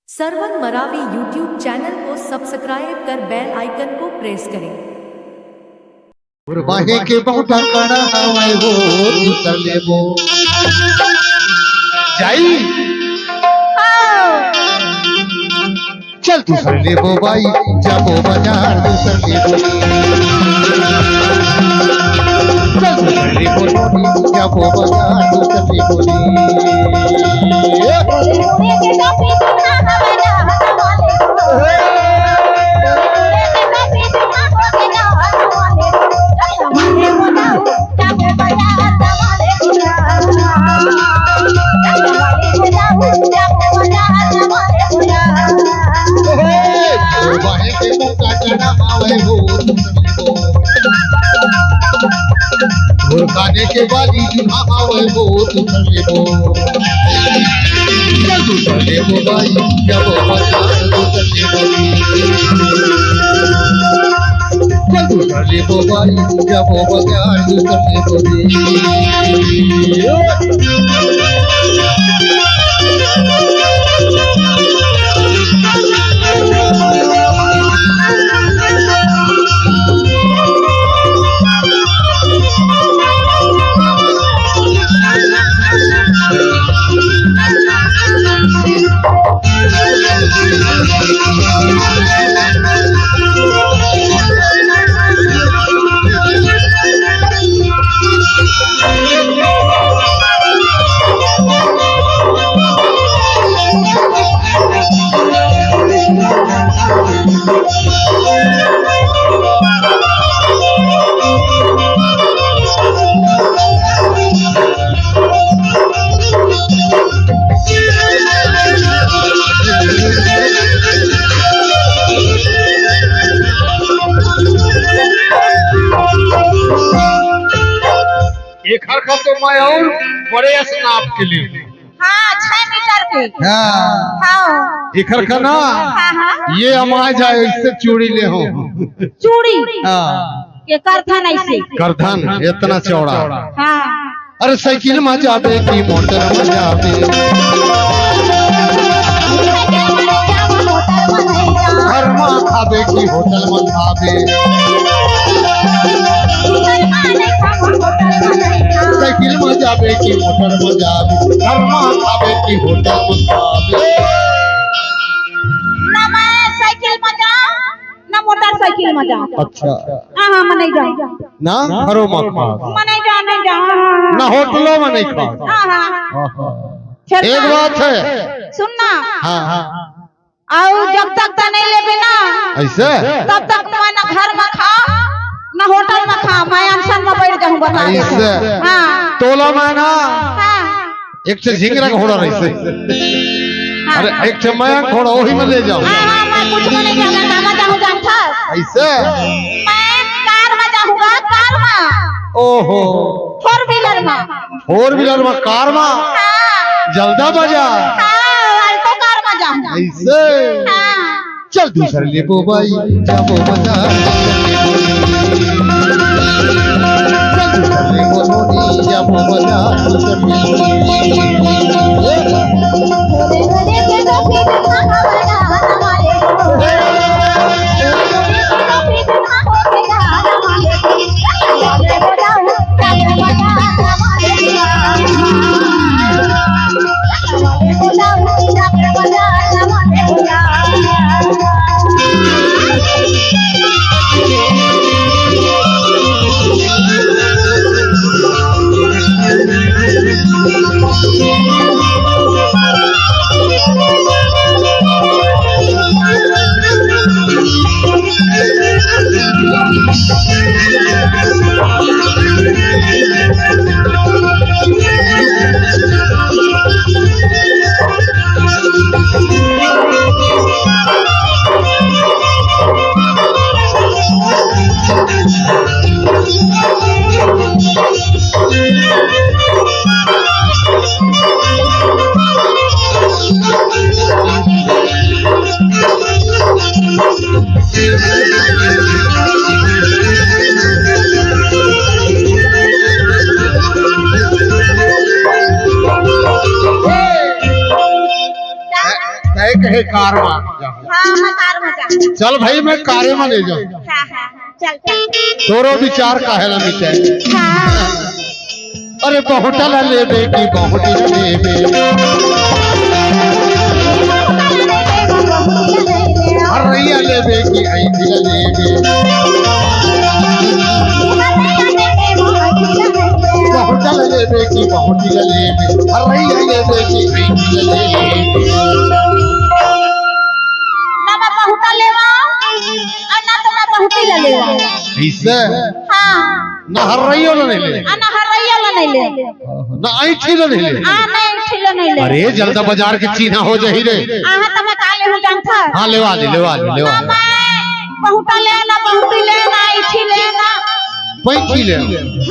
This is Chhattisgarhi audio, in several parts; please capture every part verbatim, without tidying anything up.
सरवन मरावी YouTube चैनल को सब्सक्राइब कर बेल आइकन को प्रेस करें। गुरबाहे के बहुत कड़ा हवय हो, दूसर लेबो। जाई। चल दूसर लेबो बाई, जाबो बाजार दूसर लेबो। चल दूसर लेबो, जाबो बाजार दूसर लेबो। गुरखाने के बाली हवय हो, दूसर लेबो। चल दूसर लेबो बाई, जाबो बाजार दूसर लेबो। चल दूसर लेबो बाई, जाबो बाजार दूसर लेबो। एखर का तो मैं और बड़े अस नाप के लेहूं। हाँ, छह मीटर के। हाँ। हाँ। एखर का ना, हाँ, हाँ। ये अमाय जाए, इससे चूड़ी लेहूं। चूड़ी? हाँ। ये करधन ऐसे। करधन, इतना चौड़ा। हाँ। अरे साइकिल में जाबे कि मोटर में जाबे? घर में खाबे कि होटल में खाबे? साइकिल में जाबे कि मोटर में जाबे? घर में खाबे कि होटल में खाबे? ना मैं साइकिल में जाऊं, ना मोटरसाइकिल में जाऊं। अच्छा। हाँ, हाँ, मैं नहीं जाऊं। ना घरों में खा। मैं नहीं जाऊं, नहीं जाऊं। हाँ, हाँ, हाँ। ना होटलों में नहीं खा। हाँ, हाँ, हाँ। हाँ, हाँ। फिर एक बात है। सुन ना। हाँ, हाँ। अउ जब तक त नहीं लेबे ना, ऐसे? तब तक मैं ना घर में खा, ना होटल में खा, मैं अनशन में बैठ जाऊं, बता देत हूं। ऐसे? हाँ। तोला मैं ना, हाँ। एक ठे झिंगरा घोड़ा रहिसे। हाँ, अरे, हाँ। एक ठे मयंक घोड़ा, वही में ले जाओ। हाँ, हाँ, मैं कुछ में नहीं जाना, कहाँ जाऊं, जानता? ऐसे? मैं कार में जाऊंगा, कार में। ओहो। Four wheeler में। Four wheeler में, कार में? हाँ। जलदा बजा। हाँ, Alto car में जाऊंगा। ऐसे? हाँ। चल दूसर लेबो बाई, जाबो बजा। चल दूसर लेबो नोनी, जाबो बजा, दूसर लेबो। कहे कार में जाहूं। हाँ, मैं कार में जाहूं। चल भाई, मैं कारे में ले जाहूं। हाँ, हाँ, चल, चल। तोरो विचार काहे ला मिटे? हाँ। अरे बहुटा ला लेबे कि बहुटी ला लेबे, हरैया लेबे कि ऐठी ला लेबे, बहुटा ला लेबे कि बहुटी ला लेबे, हरैया लेबे कि ऐठी ला लेबे। ना मैं बहुटा लेवा, अउ ना तो मैं बहुटी ला लेवा। अइसे? हाँ। ना हरैया ला नहीं ले। आ ना हरैया ला नहीं ले। ना ऐठी ला नहीं ले। आ ना ऐठी ला नहीं ले। अरे, जल्दा बाजार के चीन्हा हो जाही रे। आहा, त मैं का लेहूं जानथस? हाँ, लेवा ले, लेवा ले, लेवा ना ले। मैं बहुटा ले, ना बहुटी ले, ना ऐठी ले, ना पैंठी ले।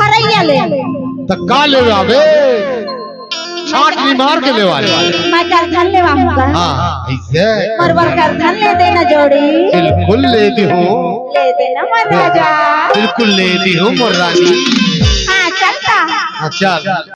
हरैया ले। त का लेवा बे? छाटनी मार के लेवा ले। मैं करधन लेवा हूँ का? हाँ, अइसे। मोर बर करधन ले देना जोड़ी। बिल्कुल ले दिहूं। ले देना मोर राजा। बिल्कुल ले दिहूं मोर रानी। हाँ, चलता। हाँ, चल।